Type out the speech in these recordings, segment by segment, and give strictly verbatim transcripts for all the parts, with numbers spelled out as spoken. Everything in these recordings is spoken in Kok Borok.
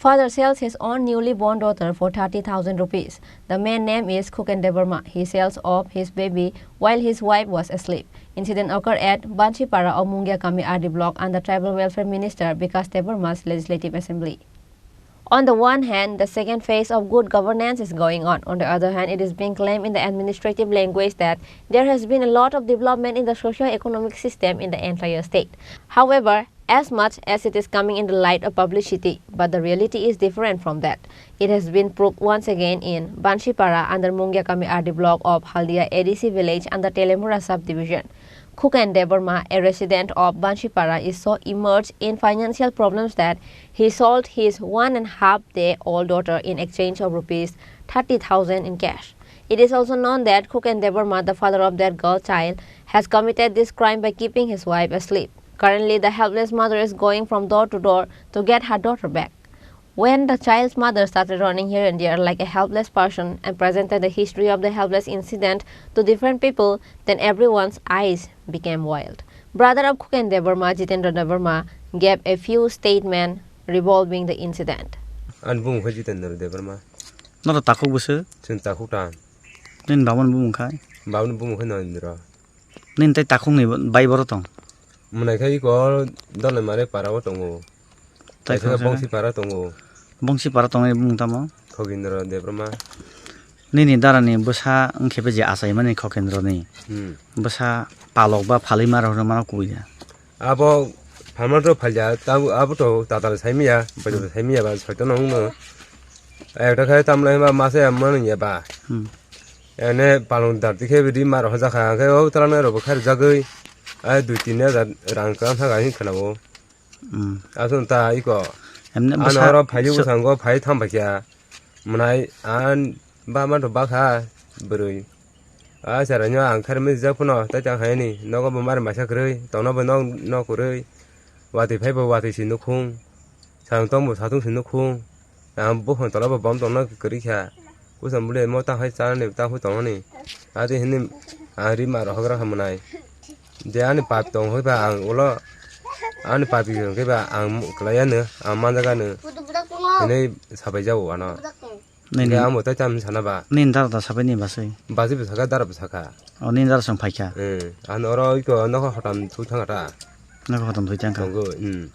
Father sells his own newly born daughter for thirty thousand rupees. The man name is Khuken Debbarma. He sells off his baby while his wife was asleep. Incident occurred at Banshipara of Mungiakami R D block under Tribal Welfare Minister Bikash Debbarma's Legislative Assembly. On the one hand, the second phase of good governance is going on. On the other hand, it is being claimed in the administrative language that there has been a lot of development in the socio-economic system in the entire state. However, as much as it is coming in the light of publicity, but the reality is different from that. It has been proved once again in Banshipara under Mungiakami R D block of Haldia A D C village under Telemura subdivision. Khuken Debbarma, a resident of Banshipara, is so immersed in financial problems that he sold his one and half day old daughter in exchange of rupees thirty thousand in cash. It is also known that Khuken Debbarma, the father of that girl child, has committed this crime by keeping his wife asleep. Currently, the helpless mother is going from door to door to get her daughter back. When the child's mother started running here and there like a helpless person and presented the history of the helpless incident to different people, then everyone's eyes became wild. Brother of Khuken Debbarma, Jitendra Debbarma, gave a few statements revolving the incident. Ani bumung khe Jitendra Debbarma. Noro takhuk bwswk? Chwng takhuk ta. Nini babani bumung khai? Babani bumung khai Narendra. Nini tei takhukni bai boro tong? Mwnai khai iko Donai Mare para o tongo. Tai Kaisa khoroksa Bongsi para tongo. Bongsi para tongnai bumung tamo? Khogindra Debbarma. Nini darani bwsa wngkhe be je achaimani Khokendroni. Hmm. Bwsa palok ba phalwi ma rok mano kubui da. Abo phalma to phalya, abo to tatal saimiya, bajar saimiya ba soito no wngno. Ekta khai tamlai ma masa ya mano ya ba. Hmm. Ene palong dar tikhe bidi mar hoja kha, khe o tala na robo khair jagoi. Ai dui tin hajar rang kam thaga hin khana bo. Hmm. Asun ta iko. Emne ano bwsa oro phayu so- bwskango phai tham bai kha. Mwnai an ba ma to ba kha bwrwi. A chwraino ang kharmani jak phano tai tang haini nogo bo mar maisa kwrwi tongno bo nok nok kwrwi watwi phai bo watwi si nukhung. Satung tong bo satung si nukhung. Ang buphang tola bo bom tongna kwrwi kha. Kusa bwle mo tang hai chanani tang hui tongmani. Ati hini ang ri ma rohok rakha mwnai. Je ani pap tong hoi ba ang ulo ani pap tong khe ba ang mu-, kwlai ano ang manjak ano. Hwnwi sabai jago ano. Nini Hingke ang bo tai tam sana ba. Nini dara da sabai ni basai. Basi bo saka dara bo saka. O nini dara song phaikha. Eh, ano oro iko nokho hotam thui thanga ta. Nokho hotam thui thangkha. Tongo, hmm.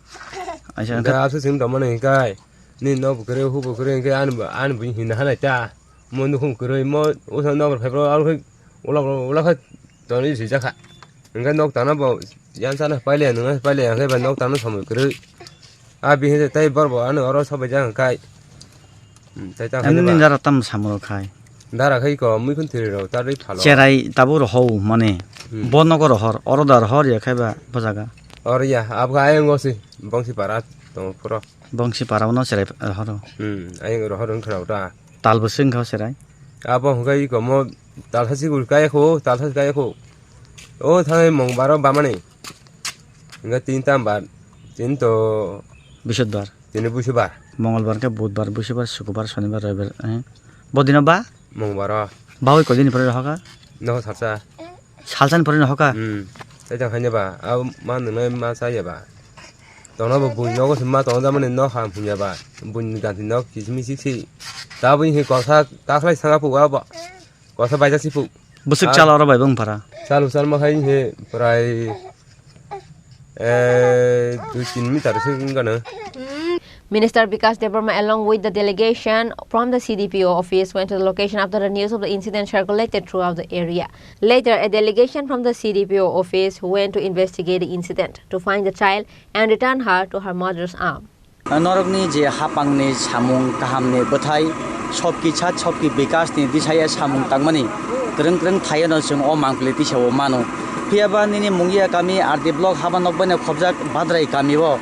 Aisa Hingke asu sim tongmani hingkai. Ni nok bo kwrwi, hu bo kwrwi, hingke ani bo, ani bo hinna hanai ta. Mo nukhung kwrwi, mo usa nok bo phai bro, aro khai, ula, ula khai, toni si jakha. Hingke nok tana bo, yan sana paile, nungna paile, hingke ba nok tana samoi kwrwi. A bihi tei bor bo, ano oro sabai jak hingkai. Hmm, tai ta Ani hingke ni ba. Dara tam samro khai. Dara khai ko, mui khun thiri rok, ta rwi phalo. Cherai tabuk rohor mane. Hmm. Bo nogo rohor, oro da rohor ya khai ba, bo jaga. Oro ya, abga ayang go si, bongsi para, tong phuro. Bongsi para no cherai rohor. Hmm, ayang rohor wng khna uta. Tal bo sing kha cherai. Abo hwnkhe iko mo talsa sikul kaya kho, talsa kaya kho. O thai mong baro bamani. Hwnkhe tin tam bar, tin to Bisodbar. Tini busubar. Mongolbar khe budbar, busubar, sukubar, sonibar, roibar, eh. Bodino ba? Mong baro. Bawi kodini pore rohoka? Noho sarsa. Salsani pore rohoka? Hmm. Tai tang haino ba, abo ma nungnai ma chaya ba. Tongna bo buini nogo se ma tong jamani nok ham hunya ba. Buini ganti nok kisimi siksi. Ta buini he kosa kakhlai sanga puga ba. Kosa baija si pu. Bwswk Ah. Chal oro bai bung para. Chal chal ma khai he prai, eh, dui tin meter se wng gana. Minister Bikash Debbarma, along with the delegation from the C D P O office, went to the location after the news of the incident circulated throughout the area. Later, a delegation from the C D P O office went to investigate the incident to find the child and return her to her mother's arm. Norokni je hapangni samung kahamni bwthai, Sobki Sat Sobki Bikash ni disaya samung tangmani kwrwng kwrwng thaiyano chwng o mangpili tisao mano. Phiyaba nini Mungia kami R D block haba nokbaino khobjak Badrai kami o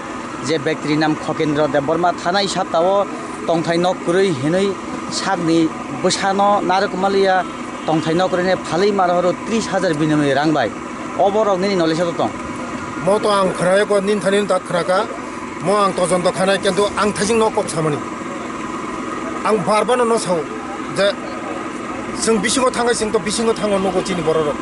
je bektri nam Khokendra Debbarma thanai saptao tongthai nok kwrwi hinwi sakni bwsano narwk maliya tongthai nok kwrwini phalwi mar horo tris hajar binimoi rang bai. Oborok nini knowledge o tong? Mo to ang khwnaiyakho, nini thani tak khwnakha. Mo ang tojonto khanai, kintu ang thaising no kok samani. Ang bar bar no no sao je chwng bisingo thangai, chwng to bisingo thango nugo chini bororok.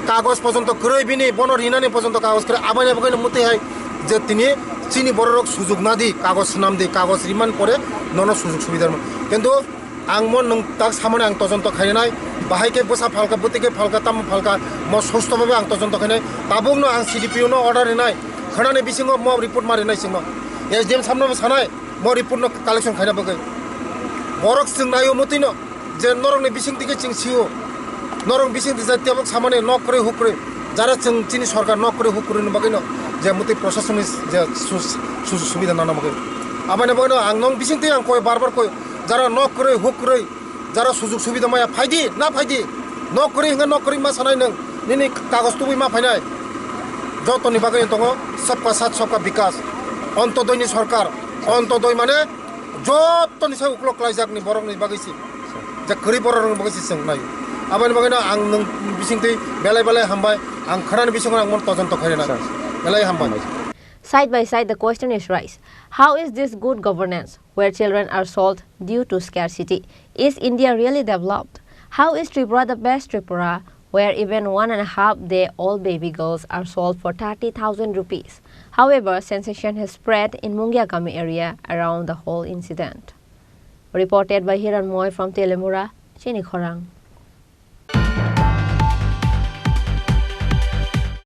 Kagoj pojonto kwrwi bini, bono rinani pojonto kagoj kwrwi, aboni bagwino mwtwi hai je tini Chini bororok sujuk nadi, kagoj swnamdi, kagoj riman pore nono sujuk subida rwma. Kintu ang mo nwng tak samani ang tojonto khainai, bahai khe bwsa phalka, bwtwi khe phalka, tamo phalka, mo susto bhabe ang tojonto khainai. Tabukno ang C D P O no order rinai, khwnani bisingo mo report ma rinai chwngno. S D M samno bo sanai, mo report no collection khaina bagwi. Borok chwng naio mwtwino. Je norokni bisingtwi khe chwng sio, norok bisingtwi je tebok samani nok kwrwi huk kwrwi, jara chwng chini sorkar nok kwrwi huk kwrwini bagwino je mwtwi prosasoni je su-, sujuk subida nana bagwi. Aboni bagwino ang nong bisingtwi ang koi bar bar koi, jara nok kwrwi huk kwrwi, jara sujuk subida maya phaidi na phaidi, nok kwrwi hwnkhe nok kwrwi ma sanai nwng, nini kagoj tubui ma phainai. Jotoni bagwi tongo sabka sath sabka bikas, Antyodoi ni sorkar, Antyodoi mane jotoni sai uklok klaijakni borokni bagwi se. Je kwrwi borokni bagwi se chwng nai. Aboni bagwino ang nwng bisingtwi belai belai hambai, ang khwnani bisingo ang mon tojonto khainai. Belai hambai. Side by side, the question is raised, how is this good governance where children are sold due to scarcity? Is India really developed? How is Tripura the best Tripura where even one and a half day old baby girls are sold for thirty thousand rupees? However, sensation has spread in Mungiakami area around the whole incident. Reported by Hiran Moy from Telemura, Chini Khorang.